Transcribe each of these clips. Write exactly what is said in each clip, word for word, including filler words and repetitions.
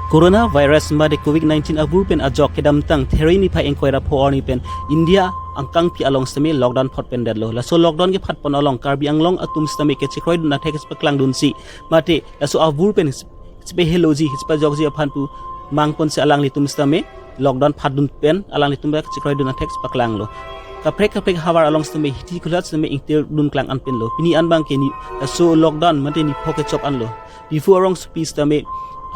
Coronavirus mate Covid nineteen avur pen ajok kedamtang There niphai ingkoi ra pho arni pen India angkangpi along sitame lockdown phot pen detlo. Laso lockdown kephat pon along Karbi Anglong atum sitame kachekroidun athek chepaklangdunsi mate laso avur pen chepaheloji chepajokji aphan pu mangponsi alanglitum sitame lockdown phatdun pen alanglitum ba chekroidun athek chepaklanglo. Kaprek kaprek havar along sitame hithi kulat sitame ingtirdun klang an penlo. Pini an abangke ni laso lockdown mate ni pho kechok anlo. Diphu arongsopi sitame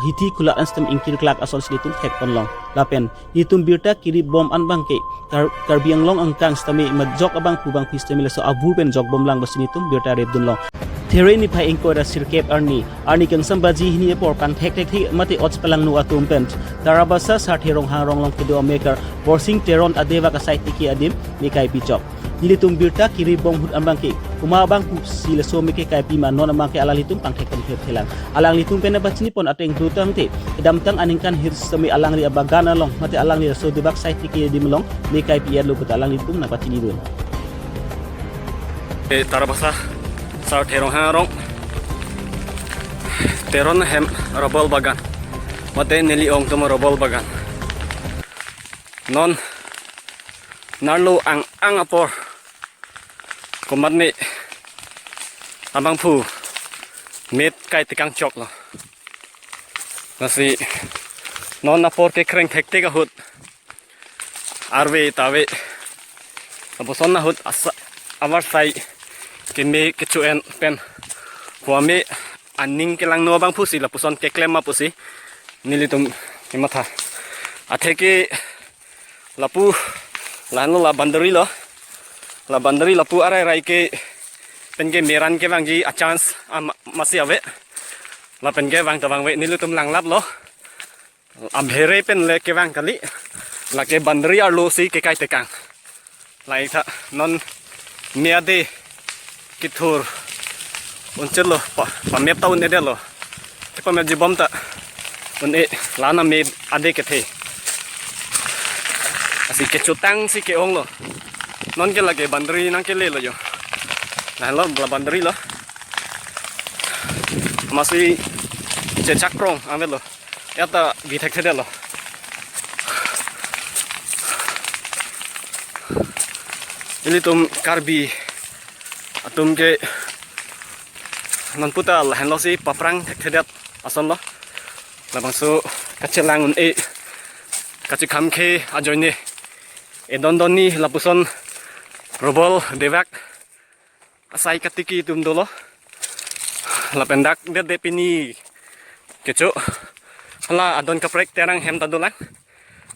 hithi kulat an sitame ingkir klak asonsi nelitum thek ponlong. Lapen nelitum birta kirip bom an abangke Kar-, Karbi Anglong angkang sitame majok abang pu abangpi sitame laso avur pen jok bomlang pusi nelitum birta repdunlong. There niphai ingkoi ra sirkep arni, arni kangsam baji hini apor pangthek thekthe mate ot palangno atum pen Tarabasa Sarthe Ronghang Ronglong kedo amekar Borsing Teron adevak asai tiki adim me kaipi chok. Nelitum birta kirip bom ahut abangke komat abang pusi laso me kekaipi ma, non abangke alanglitum pangthek pangthek thelang. Alanglitum pen nangpachini pon ateng do tangte kedamtang aningkan ahir sitame alangli abagan along mate alangli laso devak asai tiki adim along me kaipi etlo puta alanglitum nangpachinidun. Eh, Tarabasa Sarthe Ronghang Rong Teron hem rubber bagan mate neli ong atum rubber bagan. Non nerlo ang-ang apor komatne abangphu me kaitekang choklo. Lasi non apor kekreng thekthek ahut arve ta ave. Lapuson ahut asa-, avarsai keme kecho-en pen pu ame aning kelangno abangphusi lapuson keklem ma pusi nelitum kematha. Atheke lapu lahenlo la boundary lo. La boundary lapu arai rai ke pen ke me ran kevangji a chance ama-, masi ave. Lapen ke vang ta vangve, nelitum langlaplo. Abhere pen le kevang kali. Lake boundary arlo si kekaitekang. Lahai tha non me ade kethur un-elo pa, pamep ta un-edetlo. Kepamepji bom ta un-e, la-an ame ade kethe. Lasi kechotang si ke-onglo. Non ke lake boundary nangkelelo jo. Lahenlo la boundary lo. Masi chechak krong avelo. Ya ta bi thekthedetlo. Ilitum Karbi atum ke non puta lahenlo si paprang thekthedet asonlo. Labangso kachelang un-e, kachekham ke ajoine. Edon donni lapuson rubber devak asai katiki atum dolo. Lapen dak det de pini kecho. Hala adon kaprek Terang hem ta dolang.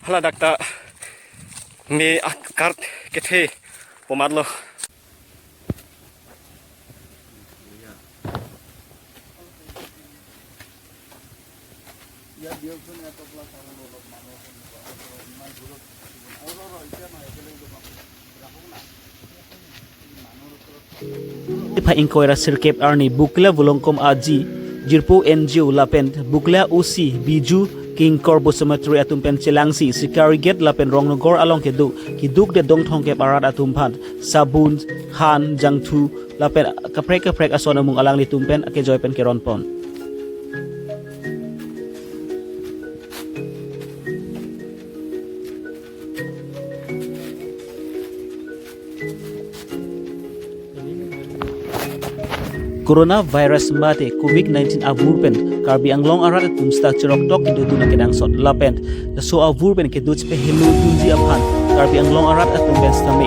Hala dak ta me akart kethe pu matlo. Niphai ingkoi ra sirkep arni Bukla Volongkom Aji, Jirpo N G O lapen Bukla O C Biju Kingkor Basumatary atum pen chelangsi Sikari Gate lapen Rongnogor along kedo keduk de dong thomkep arat atum aphan sabun, han, jangthu lapen kaprek kaprek ason amung alanglitum pen akejoi pen keron pon. Coronavirus mate Covid nineteen avur pen Karbi Anglong arat atum sita cheroktok kedodun akenangsot lapen laso avur pen kedo chepahelodunji aphan Karbi Anglong arat atum pen sitame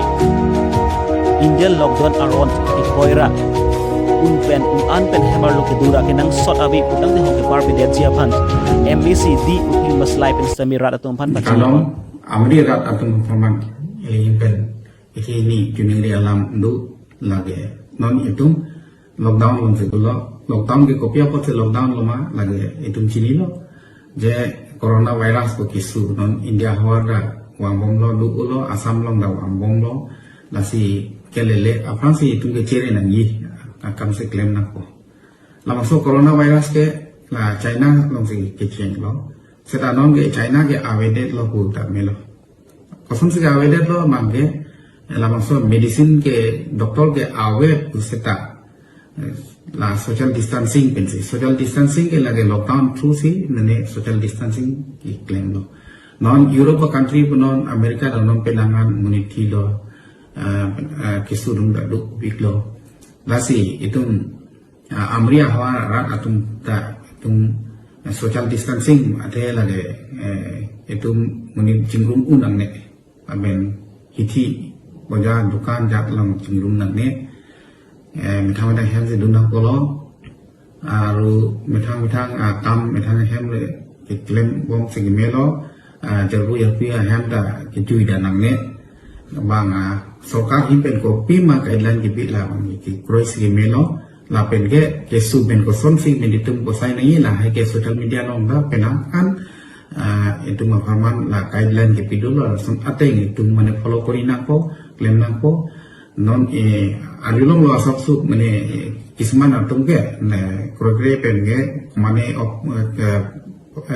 India lockdown aron ingkoi ra un pen un-an pen hem arlo kedo ra kenangsot ave putangte hong keparpedetji aphan M A C D Uphil Maslai pen sitame rat atum aphan pachini. Kalong amri rat atum aphan eh, pen isi ni chuningri alam do lage. Non itum lockdown alongsi dolo. Lockdown ke kopi apotsi lockdown lo ma lage itum chinilo. Je coronavirus ko keso non India havar ta vangbomlo, do-olo, Assam along ta vangbomlo. Lasi kelele aphrangsi itum ke chere nangji, akam si klem nangpo. Labangso coronavirus ke la China alongsi kechenglo. Seta non ke China ke avedetlo pu ta melo. Kosonsi ke avedetlo abangke, labangso medicine ke doctor ke ave pu seta eh, la social distancing pensi. Social distancing ke lake lockdown through si, mane social distancing keklemlo. Non Europe country pu non America do non penang an monit thilo, eh, eh, kesung dum ta duk biklo. Lasi itum, ah, amri ahavar arat atum ta itum, eh, social distancing athe lake, eh, itum monit chingrum un nangne. Aben hithi boja dukan jat along chingrum nangne. Eh, methang methang hem si dun nangkoklo. Aru methang methang, ah, kam methang hem le keklem bom si kemelo. Ah, jarbu jarpi ahem ta kejui dam nangne. Bang, ah, sorkar ahin pen kopima guideline kebi la bang kekroi si kemelo. Lapen ke kesung pen kosonsi mane itum kosai nangji lahai ke social media along ta penang an, ah, itum apharman la guideline kepi dolo, lason ateng itum mane follow kori nangpo, klem nangpo. Non, eh, arjulonglo asapso mane, eh, kisuman atum ke, ne, kroikre pen ke, mane ok, eh, ke,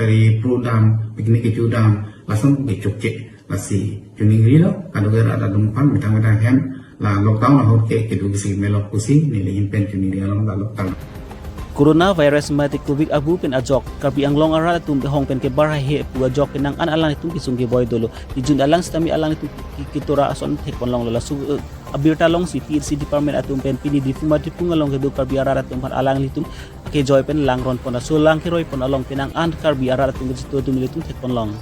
ri pro dam, picnic kecho dam, lason kechokche, lasi choningrilo, kadokave arat atum aphan methang methang hem, la lockdown ahut ke kedo si kemelo pusi, neli ahin pen choningrilo la lockdown. Coronavirus mate Covid abu pen ajok, Karbi Anglong arat atum kehong pen kebar haihe pu ajok penang an alanglitum kesung keboi dolo. Kejun alang sitame alanglitum ke-, ketora ason thekponlonglo laso, eh, abirta alongsi P H C department atum pen pini Diphu Matipung along kedo Karbi arat atum aphan alanglitum kejoi pen langronpon laso lang keroipon along penang an Karbi arat atum kejito atum ilitum thekponlong.